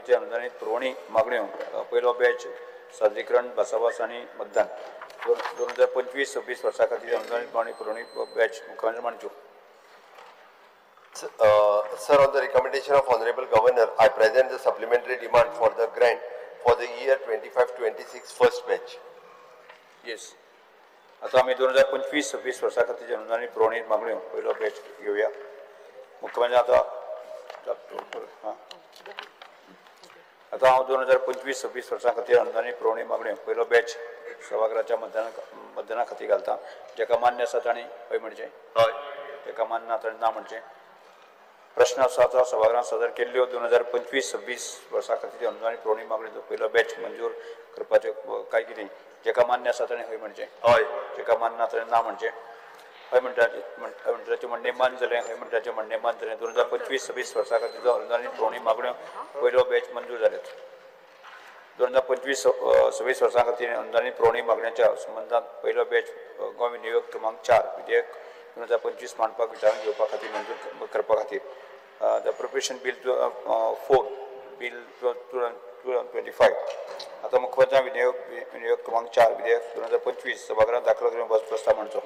खातीरची अनुदानीत पुरवणी मागण्यो पयलो बॅच सादरीकरण भासाभास आनी मतदान 2025-26 वर्सा खातीर अनुदानीत मागणी पुरवणी बॅच मुख्यमंत्री मांडच्यो. Sir, on the recommendation of Honorable Governor, I present the supplementary demand for the grant for the year 25-26 first batch. Yes. आता आमी 2025-26 वर्सा खातीर अनुदानीत पुरवणी मागण्यो पयलो बॅच घेवया. मुख्यमंत्री आता आता हांव 2025-26 वर्सां खातीर अनुदानीत पुरवणी मागण्यो पयलो बॅच सभाघराच्या मतदाना खातीर घालता. जेका मान्य आसा तांणी हय म्हणचें, हय. जेका मान्य ना तांणी ना म्हणचें. प्रश्न आसा आतां सभाघरांत सादर केल्ल्यो 2025-26 वर्सां खातीर अनुदानीत पुरवणी मागण्यो पयलो बॅच मंजूर करपाचें काय कितें, जेका मान्य आसा ताणें हय म्हणचें, हय. जेका मान्य ना ताणें ना म्हणचें. हय म्हणटाचें म्हणणें मान्य जालें, हय म्हणटाचें म्हणणें मान्य जालें. 2025-26 वर्सां खातीर अनुदानीत पुरवणी मागण्यो पयलो बॅच मंजूर जाल्यात. 2025-26 वर्सां खातीर अनुदानीत पुरवणी मागण्याच्या संबंदांत पयलो बॅच गोंय विनियोग क्रमांक 4 विधेयक 2025 मांडपाक विचारांत घेवपा खातीर मंजूर करपा खातीर the appropriation bill 4 bill 2025. आतां मुख्यमंत्री विनियोग क्रमांक 4 विधेयक 2025 सभाघरांत दाखल करून प्रस्ताव मांडचो.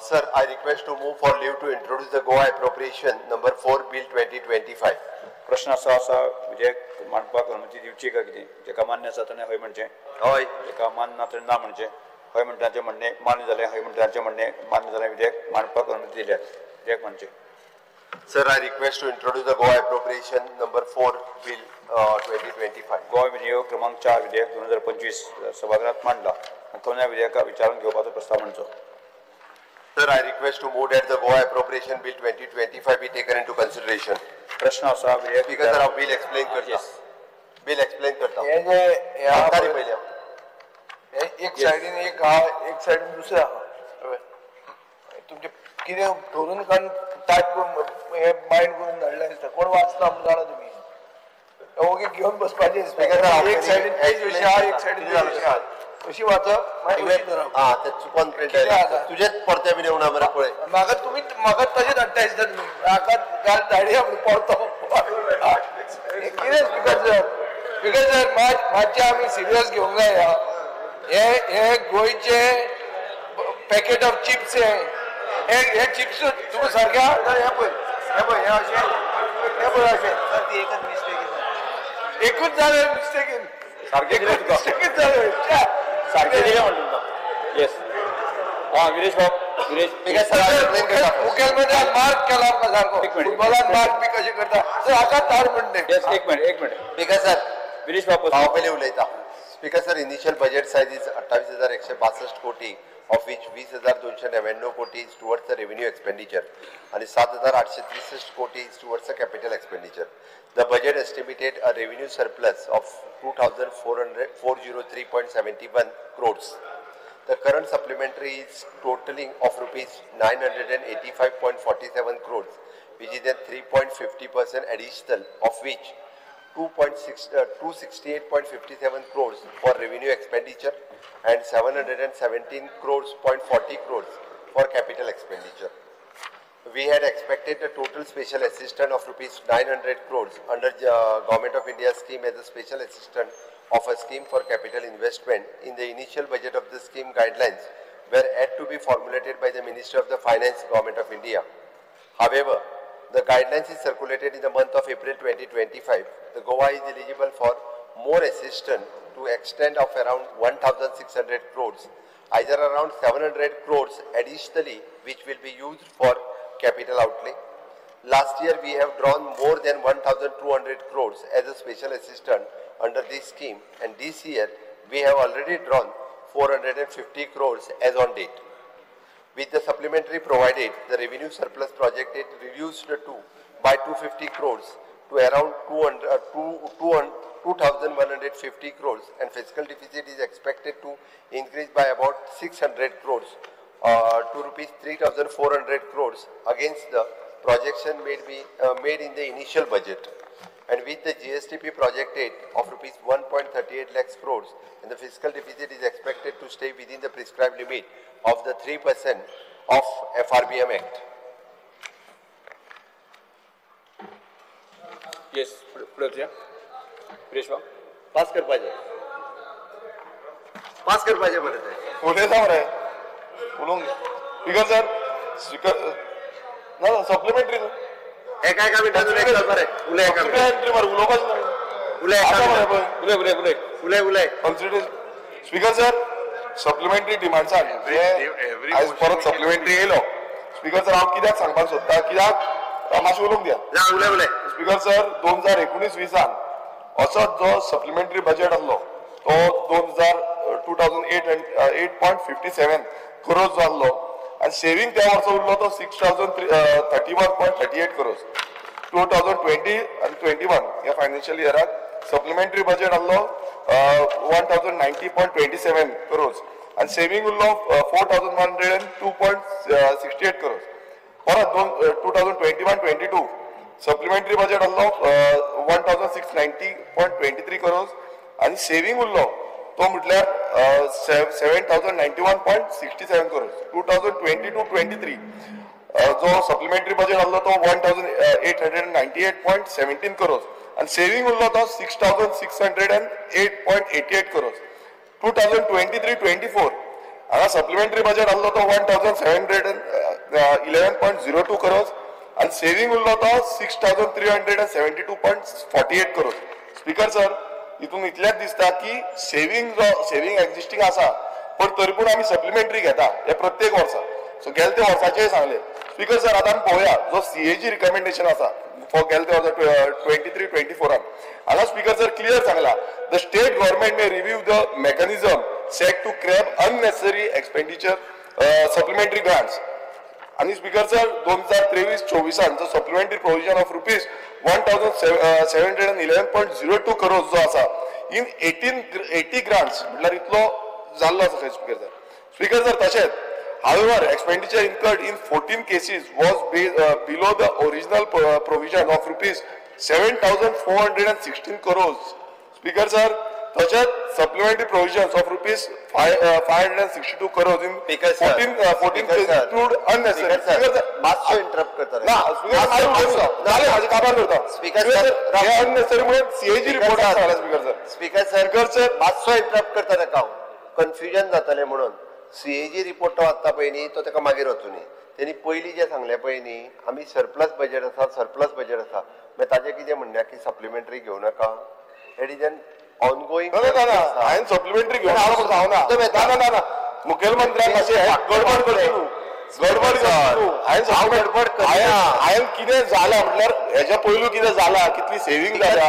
Sir, I request to move for leave to introduce the Goa Appropriation Number 4 Bill 2025. प्रश्न आसा आसा विधेयक मांडपाक अनुमती दिवची काय कितें, जेका मान्य आसा ताणें हय म्हणचें, हय. जेका मान्य ना ताणें ना म्हणचें. हय म्हणटाचें म्हणणें मान्य जालें, हय म्हणटाचें म्हणणें मान्य जालें. विधेयक मांडपाक अनुमती दिल्या, विधेयक मांडचें. Sir, I request to introduce the Goa Appropriation Number 4 Bill 2025. Goa विनियोग क्रमांक 4 विधेयक 2025 सभाघरांत मांडला. मुख्यमंत्री विधेयका विचारून घेवपाचो प्रस्ताव मांडचो. Sir, I request to move that the Goa Appropriation Bill 2025 be taken into consideration. प्रश्न आसा विधेयक Speaker sir, हांव बिल एक्सप्लेन करता. Yes. Bill explain करता. हे जे सांगता रे पयलीं. एक सायडीन एक आहा, एक सायडीन दुसरें आहा. तुमचे कितें धरून काडून टायप करून हे बायंड करून धाडलें दिसता. कोण वाचता म्हूण जाणा तुमी, ओगी घेवन बसपाचें. एक सायडीन पेज अशी आहा, एक सायडीन पेज अशी आहा, अशी वाचप मागीर अशी धरप. आं, ते चुकोन प्रिंट आयलें तुजेच परते बीन येवना मरे पळय. म्हाका तुमी म्हाका तशें धाडटा दिसता तुमी. म्हाका काल धाडया म्हूण परतो कितें. स्पिकर सर, स्पिकर सर, मातशें आमी सिरियस घेवंक जाय. हे हे गोंयचे पॅकेट ऑफ चिप्स हे हे चिप्स तुमी सारके हे पळय, हे पळय, हे अशें, हे पळय अशें. एकूच जालें मिस्टेकीन, सारकें दिलें तुका, मिस्टेकीन जालें सारकें दिलें म्हणटा तुका. येस. आं, विरेश बाब, विरेश. मुखेलमंत्र्यान मार्क केला आमकां सारको, फुटबॉलान मार्क बी कशें करता हाका धाड म्हणटे. येस, एक मिनट, एक मिनट. स्पीकर सर, विरेश बाब, हांव पयलीं उलयता. Speaker sir, initial budget size is 28,162 कोटी, of which 20,299 कोटी is towards the revenue expenditure आणि 7,863 कोटी is towards the capital expenditure. The budget estimated a revenue surplus of 2,403.71 crores. The current supplementary is totaling of rupees 985.47 crores, which is a 3.50% additional, of which 268.57 crores for revenue expenditure and 717 crores .40 crores for capital expenditure. We had expected a total special assistance of rupees 900 crores under the Government of India scheme as a special assistant of a scheme for capital investment. In the initial budget of the scheme, guidelines were had to be formulated by the Ministry of the Finance, Government of India. However, the guidelines is circulated in the month of April 2025. The Goa is eligible for more assistance to extent of around 1,600 crores, either around 700 crores additionally, which will be used for capital outlay. Last year, we have drawn more than 1,200 crores as a special assistant under this scheme, and this year, we have already drawn 450 crores as on date. With the supplementary provided, the revenue surplus projected reduced to by 250 crores to around 2,150 crores, and fiscal deficit is expected to increase by about 600 crores to rupees 3,400 crores against the projection made in the initial budget. And with the GSTP projected of rupees 1.38 lakhs crores, and the fiscal deficit is expected to stay within the prescribed limit of the 3% of FRBM Act. येस, फुडें वचया. विरेश बाब, pass करपाचें, pass करपाचें मरे तें. उलयता मरे, उलोवंक. Speaker sir, speaker ना, सप्लिमेंटरी एका एका मिनटान उलय मरे, उलय एका सप्लिमेंटरी मरे, उलोवपाचें ना. उलय मरे, उलय उलय उलय उलय उलय. स्पीकर सर, सप्लिमेंटरी डिमांड्सान आयज परत सप्लिमेंटरी येयलो. स्पीकर सर, हांव कित्याक सांगपाक सोदता, कित्याक मातशें उलोवंक दिया. उलय उलय. स्पीकर सर, 2019-20 असोच जो सप्लिमेंटरी बजेट आसलो तो 2008.57 करोड जो आसलो आनी सेव्हिंग त्या वर्सा उरलो तो 6,031.38 करोड. 2020 आनी 21 ह्या फायनान्शियल इयराक सप्लिमेंटरी बजेट आसलो 1,090.27 करोड आनी सेव्हिंग उरलो 4,102.68 करोड. परत 2021-22 सप्लिमेंटरी बजेट आसलो 1,690.23 करोड आनी सेव्हिंग उरलो तो म्हटल्यार 7,091.67 करोड. 2022-23 जो सप्लिमेंटरी बजेट आसलो तो 1,898.17 करोड आनी सेव्हिंग उरलो तो 6,608.88 करोड. 2023-24 हांगा सप्लिमेंटरी बजेट आसलो तो 1,711.02 करोड आनी सेव्हिंग उरलो तो 6,372.48 करोड. स्पीकर सर, हितून इतलेंच दिसता की सेव्हिंग जो सेव्हिंग एक्झिस्टींग आसा पण तरी पूण आमी सप्लिमेंटरी घेता हे प्रत्येक वर्सा. सो गेले ते वर्साचेय सांगले. स्पीकर सर, आतां आमी पळोवया जो सीएजी रिकमेंडेशन आसा फॉर गेले ते वर्सा 23-24 हांगा स्पीकर सर क्लियर सांगला, the state government may review the mechanism set to curb unnecessary expenditure supplementary grants. आनी स्पीकर सर, 2023-24 जो supplementary provision of rupees 1,711.02 crore जो आसा इन 80 ग्रांट्स म्हटल्यार इतलो जाल्लो आसा खंय स्पीकर सर. स्पीकर सर, तशेंच however expenditure incurred in 14 cases was below the original provision of rupees 7,416 crore. Speaker sir, तशेंच supplementary provisions of rupees 562 crore in 14 cases proved unnecessary. मातसो इंटरप्ट करता ना स्पीकर, म्हाजें काबार करता स्पीकर सर. हे unnecessary म्हणून सीएजी रिपोर्ट आसा. Speaker sir, speaker sir, speaker sir, मातसो इंटरप्ट करता ताका हांव, कन्फ्युजन जातलें म्हणून. सीएजी रिपोर्ट तो आत्ता पळय न्ही, तो ताका मागीर वचुनी. तेणी पयलीं जें सांगलें पळय न्ही, आमी सरप्लस बजेट आसा, सरप्लस बजेट आसा, मागीर ताजें कितें म्हणणें की सप्लिमेंटरी घेवं नाका. It is an ongoing. ना ना ना, हांवें सप्लिमेंटरी घेवन आयलो म्हूण सांगना. ना ना ना, मुखेलमंत्र्यान मातशें गडबड करची न्हू, गडबड करची न्हू. हांवें गडबड हांवें कितें जालां म्हटल्यार हेज्या पयलू कितें जालां, कितली सेव्हिंग जाल्या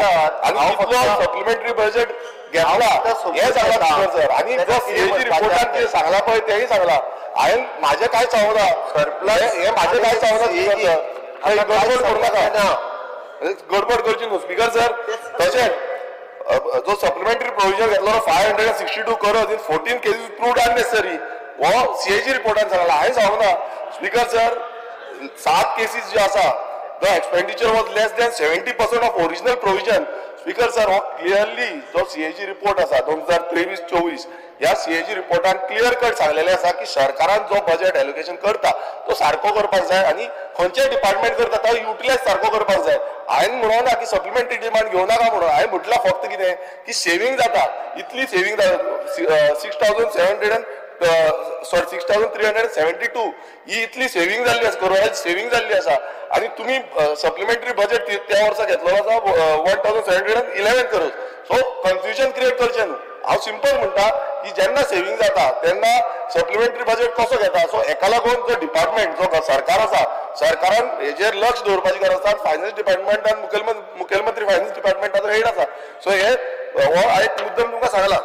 आनी कितलो सप्लिमेंटरी बजेट घेतला हें सांगलां स्पीकर सर. आनी जो सीएजी रिपोर्टान कितें सांगलां पळय तेंय सांगलां. हांवें म्हाजें कांय सांगना, हें म्हाजें कांय सांगना स्पीकर सर. गडबड करूं नाका, गडबड करची न्हू स्पीकर सर. तशेंच जो सप्लिमेंटरी प्रोविजन घेतलो 562 crore in 14 cases proved unnecessary हो सीएजी रिपोर्टान सांगला. हांवें सांगना स्पीकर सर, 7 केसीस जे आसा the expenditure was less than 70% of original provision. Speaker sir, हो क्लियरली जो सीएजी रिपोर्ट आसा 2023-24 ह्या सीएजी रिपोर्टान क्लियर कट सांगलेलें आसा की सरकारान जो बजेट एलोकेशन करता तो सारको करपाक जाय आनी खंयचेय डिपार्टमेंट करता तो युटिलायज सारको करपाक जाय. हांवें म्हणूना की सप्लिमेंटरी डिमांड घेवं नाका म्हणून, हांवें म्हटलां फक्त कितें की सेव्हिंग जाता, इतली सेव्हिंग जाता 6,372 ही इतली सेव्हिंग जाल्ली आसा, करोडाची सेव्हिंग जाल्ली आसा. आनी तुमी सप्लिमेंटरी बजेट त्या वर्सा घेतलेलो आसा 1,711 करोड. सो कन्फ्युजन क्रिएट करचें न्हू. हांव सिंपल म्हणटा की जेन्ना सेव्हिंग जाता तेन्ना सप्लिमेंटरी बजेट कसो घेता. सो हेका लागून जो डिपार्टमेंट जो सरकार आसा, सरकारान हेजेर लक्ष दवरपाची गरज आसा. फायनान्स डिपार्टमेंटान मुखेलमंत्री फायनान्स डिपार्टमेंटाचो हेड आसा. सो हे हो एक मुद्दम तुमकां सांगला.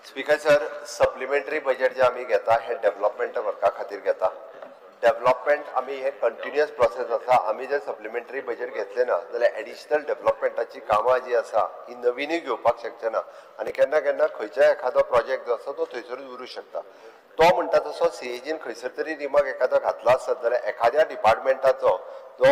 स्पीकर सर, सप्लिमेंटरी बजेट जे आमी घेता हे डेव्हलपमेंट वर्का खातीर घेता. डेव्हलपमेंट आमी हे कंटिन्युअस प्रोसेस आसा. आमी जर सप्लिमेंटरी बजेट घेतले ना जाल्यार एडिशनल डेव्हलपमेंटाची कामां जी आसा ही नवीनूय घेवपाक शकचे ना आनी केन्ना केन्ना खंयच्याय एखादो प्रोजेक्ट जो आसा तो थंयसरूच उरूंक शकता. तो म्हणटा तसो सीएजीन खंयसर तरी रिमार्क एखादो घातलो आसत जाल्यार एखाद्या डिपार्टमेंटाचो जो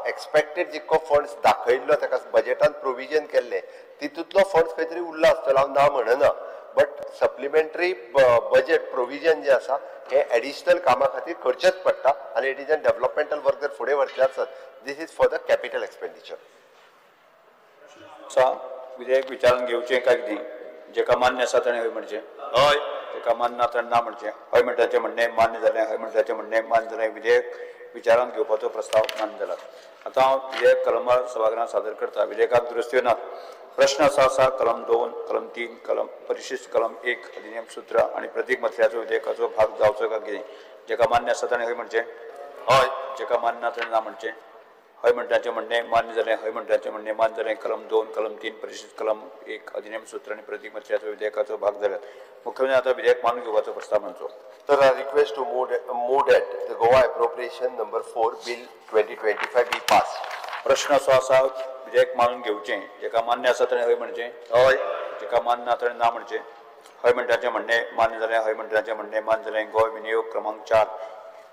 एक्सपेक्टेड जितको फंड्स दाखयल्लो ताका बजेटान प्रोविजन केल्ले तितूंतलो फंड्स खंय तरी उरला आसतलो, हांव ना म्हणना, बट सप्लिमेंटरी बजेट प्रोविजन जे आसा हे एडिशनल कामा खातीर करचेच पडटा आनी it is an developmental work जर फुडें व्हरतले आसत, this is for the capital expenditure. आसा विधेयक विचारान घेवचें काय कितें? जेका मान्य आसा ताणें हय म्हणचें, हय. जेका मान्य ना ताणें ना म्हणचें. हय म्हणटाचें म्हणणें मान्य जालें, हय म्हणटाचें म्हणणें मान्य जालें. विधेयक विचारान घेवपाचो प्रस्ताव मान्य जाला. आतां हांव विधेयक कलमार सभागृहांत सादर करता. विधेयकाक दुरुस्त्यो नात. प्रश्न असो आसा कलम 2, कलम 3, कलम परिशिष्ट कलम 1 अधिनियम सूत्र आनी प्रतीक मथळ्याचो विधेयकाचो भाग जावचो काय कितें? जेका मान्य आसा ताणें हय म्हणचें, हय. जेका मान्य ना ताणें ना म्हणचें. हय म्हणटाचें म्हणणें मान्य जालें, हय म्हणटाचें म्हणणें मान्य जालें. कलम 2, कलम 3, परिशिष्ट कलम 1 अधिनियम सूत्र आनी प्रतीक मथळ्याचो विधेयकाचो भाग जाल्यात. मुख्यमंत्री आतां विधेयक मानून घेवपाचो प्रस्ताव मांडचो. Sir, I request to move that the Goa Appropriation Number 4 Bill 2025 be passed. प्रश्न असो आसा विधेयक मानून घेवचें. जेका मान्य आसा ताणें हय म्हणचें, हय. जेका मान्य ना ताणें ना म्हणचें. हय म्हणटाचें म्हणणें मान्य जालें, हय म्हणटाचें म्हणणें मान्य जालें. गोंय विनियोग क्रमांक 4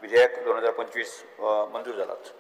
विधेयक 2025 मंजूर जालात.